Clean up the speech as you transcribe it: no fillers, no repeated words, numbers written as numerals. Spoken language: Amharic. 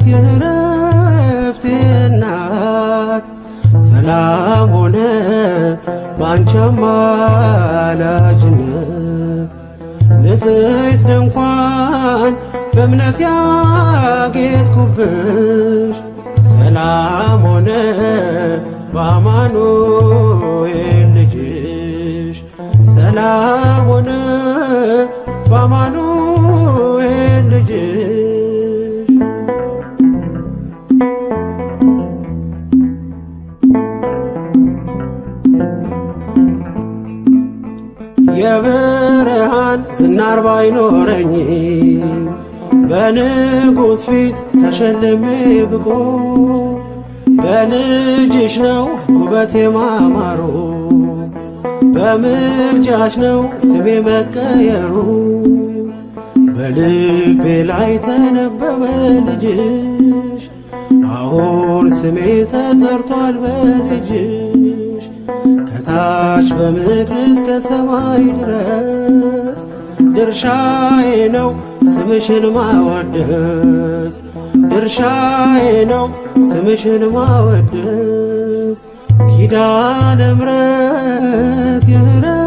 የእረፍቴ እናት፣ ሰላም ሆነ ባንቺ አማላጅነት። ንጽሕት ድንኳን በእምነት ያጌጥኩብሽ፣ ሰላም ሆነ በአማኑኤል ልጅሽ፣ ሰላም ሆነ በአማኑኤል ልጅሽ። የብርሃን ዝናር ባይኖረኝ፣ በንጉሥ ፊት ተሸልሜ ብቆ፣ በልጅሽ ነው ውበቴ ማማሩ፣ በምልጃሽ ነው ስሜ መቀየሩ። በልቤ ላይ ተነበበ ልጅሽ፣ አሁን ስሜ ተጠርቷል በልጅሽ። ከታች በምድር እስከ ሰማይ ድረስ ድርሻዬ ነው ስምሽን ማወደስ፣ ድርሻዬ ነው ስምሽን ማወደስ። ኪዳነ ምሕረት የእረፍቴ